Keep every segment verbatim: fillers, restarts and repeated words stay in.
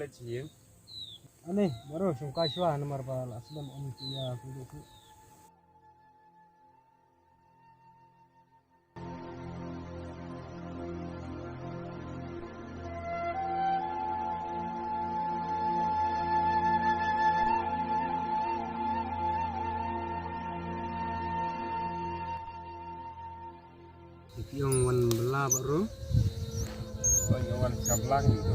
Ani, baru sungkai shwa namar ba la slem um tia ku ku. Ïong wan bla baru. Wan wan kablang gitu.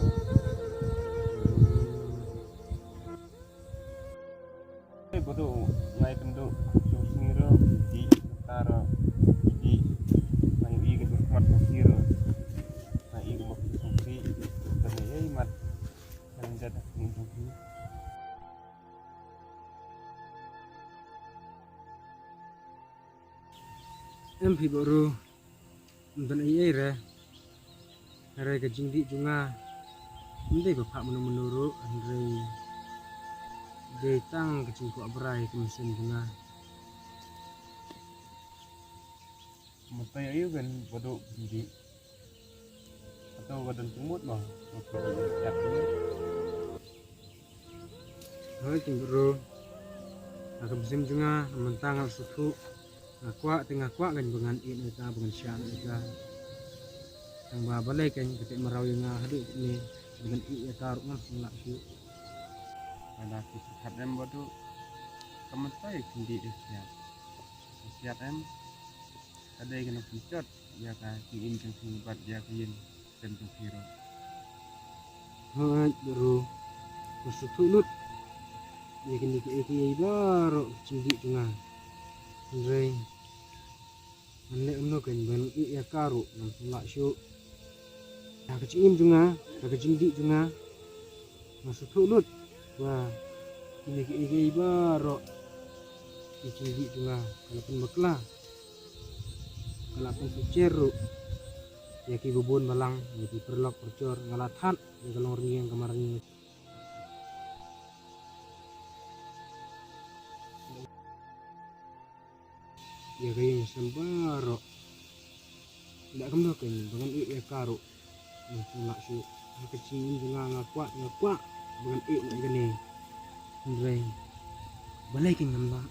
Bodo ngai kendo sung singiro di taro di ngai wi ke berkhmat singiro ngai wi ke sung si dan ngai mat dan jada sung si. Em phi baru. Ym don ei ei re. Hynrei ka jingdih jong nga ym dei ba phah mano mano ruh, hynrei dei tang ka jingkwah brai ka mynsiem jong nga. Mynta ïa u ban baduh jingdih. Hato ka don jingmut mo? Hoi kin bro. Nga ka mynsiem jong nga mynta nga sngewthuh. Nga kwah te nga kwah kan ba ngan ïeit ïa ka, ba ngan shah ïa ka. Tang ba balei kan ka teh mraw ïa nga haduh ne ba ngan ïeit ïa ka ruh ngam sngewlah shuh. Lada ki pyrkhat em ba duh ka mynta ïa kin dih deh siat. Siat em ka dei ka nang pynjot ïa ka jingim jong ki bad ïa ka ïing. Kan tu kiro. Hooid bro. Nga sngewthuh lut ïa kine kiei kiei baroh ka jingdih jong nga. Hynrei ngan leh kumno kan ban ïeit ïa ka ruh ngam lah shuh. Ïa ka jingim jong nga, ïa ka jingdih jong nga. Nga sngewthuh lut ba kine kiei kiei baroh ki jingdih jong nga ka la pynbakla, ka la pynpynjer ruh ïa ki babun balang, ïa ki paralok parajor. Nga la thad ïa ka longrynïeng ka marnïeng. Ïa ka ïing sem baroh. Leh kumno kein ba ngan ïeit ïa ka ruh. Ngam lah shuh. Ha ka jingim jong nga nga kwah, nga kwah ba ngan ïeit ïa kane. Hynrei balei kein ngam lah.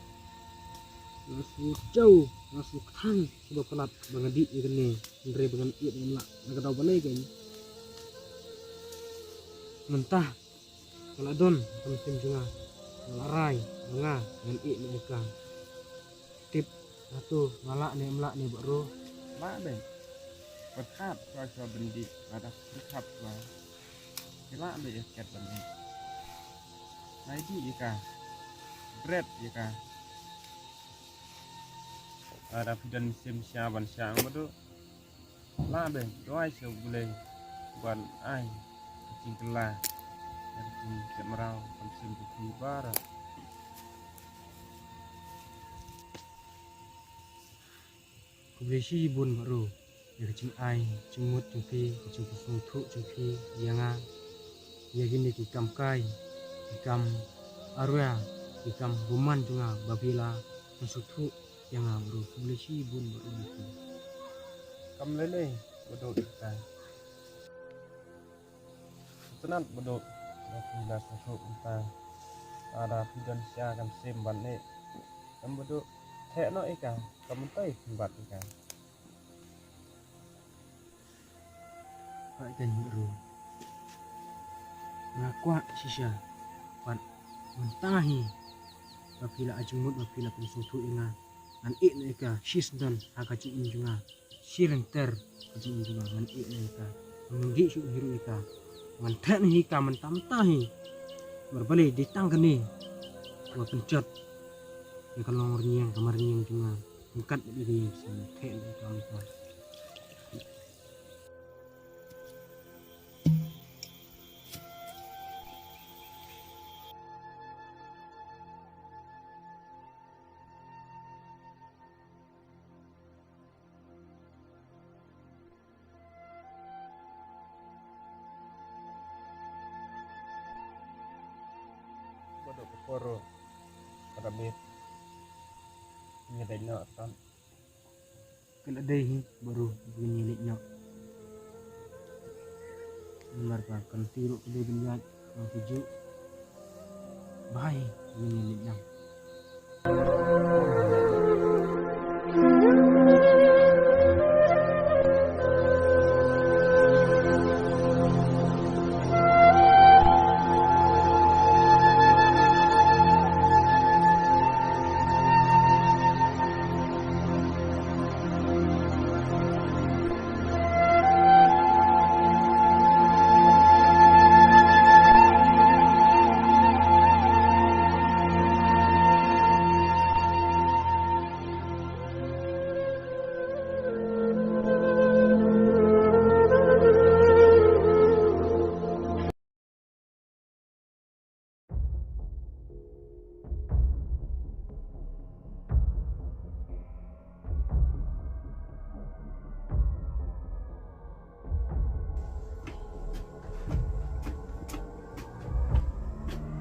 Nga shu jaw, nga shu kthang shu ba palat ba ngan dih ïa kane. Hynrei ba ngan ïeit ngam lah. Na ka daw balei kein. Mynta ka la don ha ka mynsiem jong nga, ka la rai ba nga ngan ïeit ïa ka. Tip hato nga lah ne em lah ne bro? Lah beit. Pyrkhat shuwa shuwa ban dih, lada pyrkhat shuwa. Ki lah beit ïa ket ban dih. Nai dih ïa ka. Bret ïa ka. Lada phi don mynsiem sha ban shah ong ba duh. Lah beit, duwai sha U Blei ban ai ka jingkylla, ka jingkynmaw, ka mynsiem ka phi baroh. Khublei shibun bro ïa ka jingai jingmut jong phi, ka jingpynsngewthuh jong phi ïa nga, ïa kine ki kam kai, ki kam arwei, ki kam bymman jong nga ba phi la pynsngewthuh ïa nga bro. Khublei shibun bro ïa phi. Kam lei lei bro ïa ka. Sngewtynnat bro ba phi la sngewthuh ïa ka. Lada phi don sha ka mynsiem ban ïeit, em bro, theh noh ïa ka, kam myntoi phin bat ïa ka. Peit kein bro. Nga kwah shisha. Pat mynta hi ba phi la ai jingmut, ba phi la pynsngewthuh ïa nga. Ngan ïeit noh ïa ka shisyndon ha ka jingim jong nga. Shi lynter ka jingim jong nga ngan ïeit noh ïa ka. Ngam dih shuh hi ruh ïa ka. Ngan theh noh ïa ka mynta mynta hi. Namar balei dei tang kane kaba pynjot ïa ka longrynïeng ka marnïeng jong nga. Ryngkat bad ïa ka ïing ka sem, theh noh ïa ka mynta. Ba dei ka por ruh ka da miet. Ngi dei noh tam. Ka la dei hi baroh ba ngi leit noh. Namar ba kan ti ruh ka dei ban ïaid. Ong ki ju. Bye. Ngin ïa leit lang.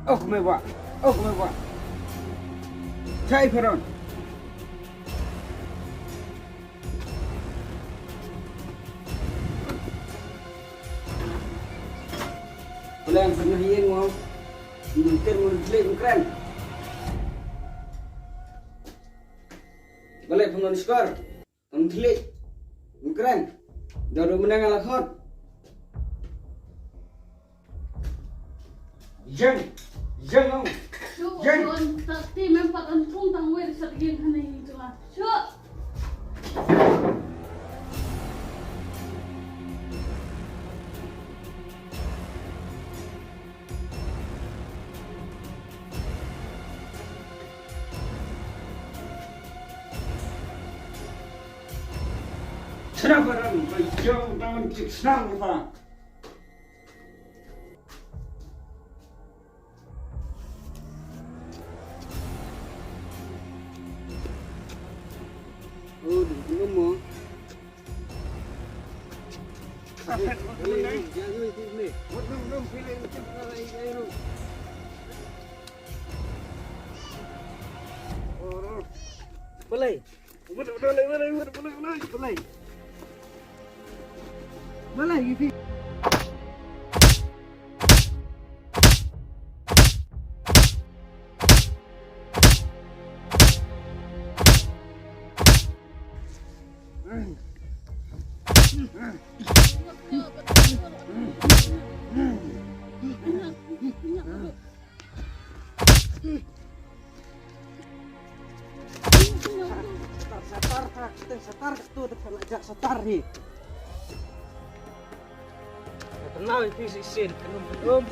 Oh, me wa. Oh, me wa. Chai pharon. Pulang pernah ïeng mo. Mungkin mun dlek mungkren. Balik pengon skor. Ong thlik. Ong kren. Dodo menang ala khot. Jeng. Jeng ong. Shu. Jeng. Don takti mem pat antung tang wer sa degin hana ing tunga. Shu. Sna barang, ba ïong tang cik snang ba. Oh, di belum mo. Balai. Balai. Balai. Balai. Satar, satar, satar, satar, tu depan aja satar ni. Kenal itu si Sin, kenum, kenum.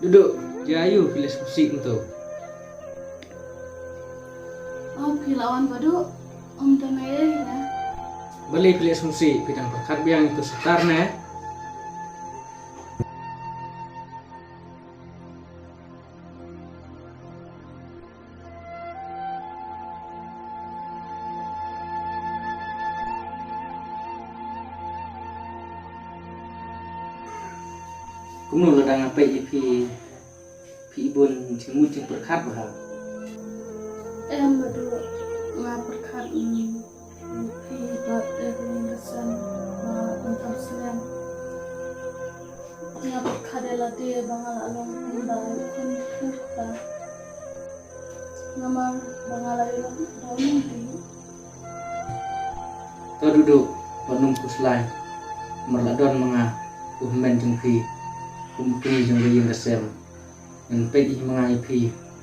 Duduk, jia aïu phi leh sngewsih kumto? Oh, phi la wan Badu, ym don ei ei. Balei phi leh sngewsih, phi dang pyrkhat biang ïa uto u Satar ne? Kumno lada nga peit ïa phi, phi bun jingmut jingpyrkhat bha? Em Badu, Nga pyrkhat, mm, phi bad ïa ka ïing ka sem ba pyntham snem. Nga pyrkhat ïa lade ba nga la long kumba ïa u khun khynnah kata. Namar ba nga la ïa long da u nongdie. To Dudu, wat nym khuslai. Namar la don ma nga u hynmen jong phi, kum u kñi jong ka ïing ka sem. Ngan peit hi ma nga ïa phi,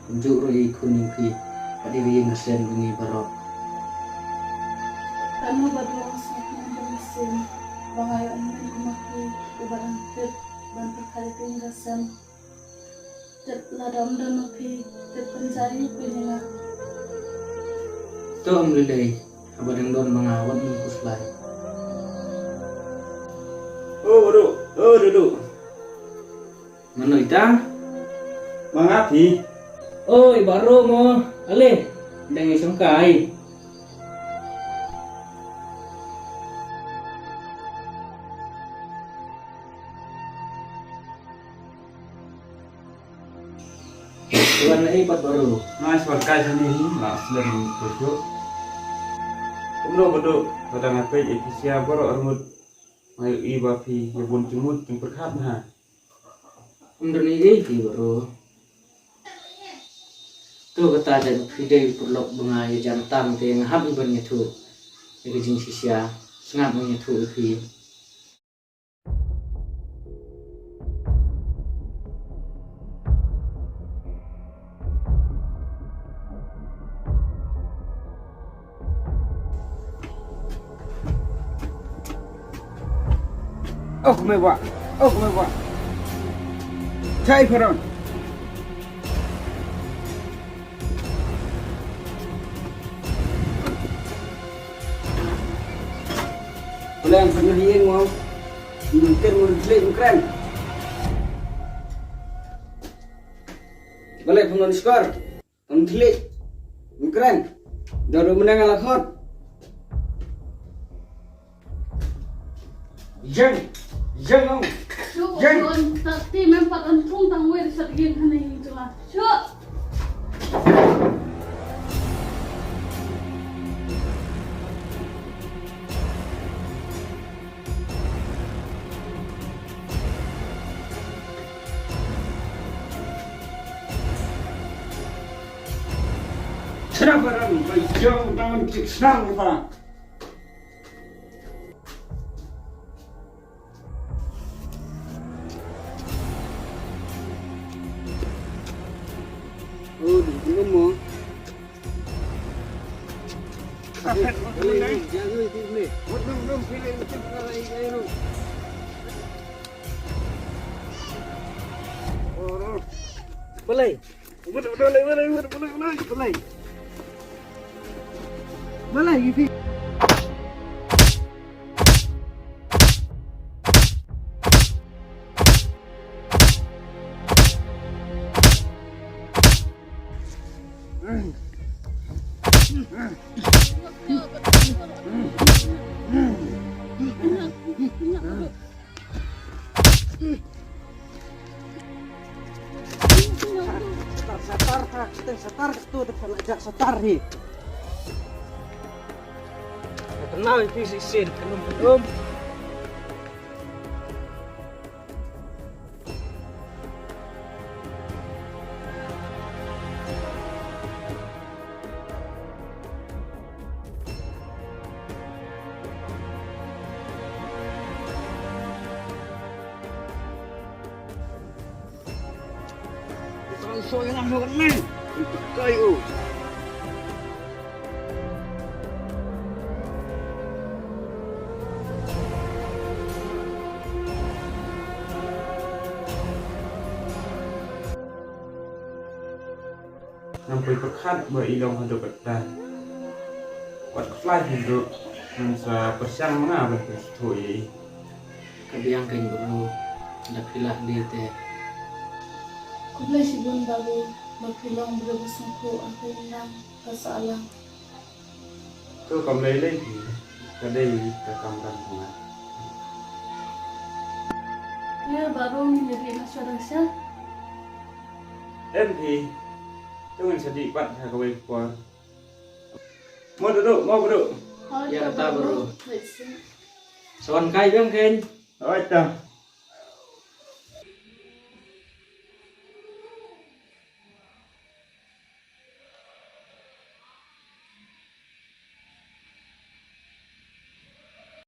kumjuh ruh ïa i khun jong phi, bad ïa ka ïing ka sem jong ngi baroh. Kano ba dang sngewthuh mynsiem ba nga ïoh hynmen kum ma phi, uba dang tip ban pyrkhat ïa ka ïing ka sem. Tip lada ym don ma phi, tip pynjah ïa phi ïa nga. To ym lei lei, haba dang don ma nga wat nym khuslai. O Dudu, o Dudu. Mano ita? Ma nga phi. Oi, baroh mo. Ale, dang ïa shongkai. Wan ei pat baroh. Nga shongkai shane hi, nga slem khusyuk. Kumno baroh, lada nga peit ïa phi sha baroh arngut. Nga ïohi ba phi ïa bun jingmut jingpyrkhat ha. Ym don ei ei phi baroh. To kata te phi dei paralok ba nga ïa jan tam te nga hap ban ïathuh. Ïa ka jingshisha sngap ban ïathuh ïa phi. Ok me wa, ok me wa. Chai pharon. Pulang pernah yin mo. Mungkin mun klik mukran. Balik pun skor. Ym thlik. Ym kren. Dah dua menang ala khot. Jeng. Jeng ong. Shu. Jeng. Don tak ti mem pat on thung tang wer sat gen hane jela. Shu. Sna barang, ba jong dawan kik snang ba. Oh, di belum mo. Balai. Balai. Balai. Balai. Balai. Balai. Satar, satar, satar, satar, tu depan aja satar hi. Kenal itu sih sin, kenum kenum. Tang so yang ambil ni. Kai u. Ngam poi pyrkhat ba i long haduh katta. Wat khlaiñ haduh ngan sa pyrshang manga ban pynsngewthuh ïa i. Ka biang kein bro, da phi lah dei te. Khublei shibun babu, ba phi long briew ba sngewthuh, ha ka imlang ka sahlang. To kam lei lei phi, ka dei ka kamram jong nga. Ïa babu, ngin ïa dih na shuwa dang sha. Em phi, to ngin sa dih pat ha kawei ka por. Mo duduk, mo duduk. Ïa ta bro. Sa wan kai biang kein. Oi ta.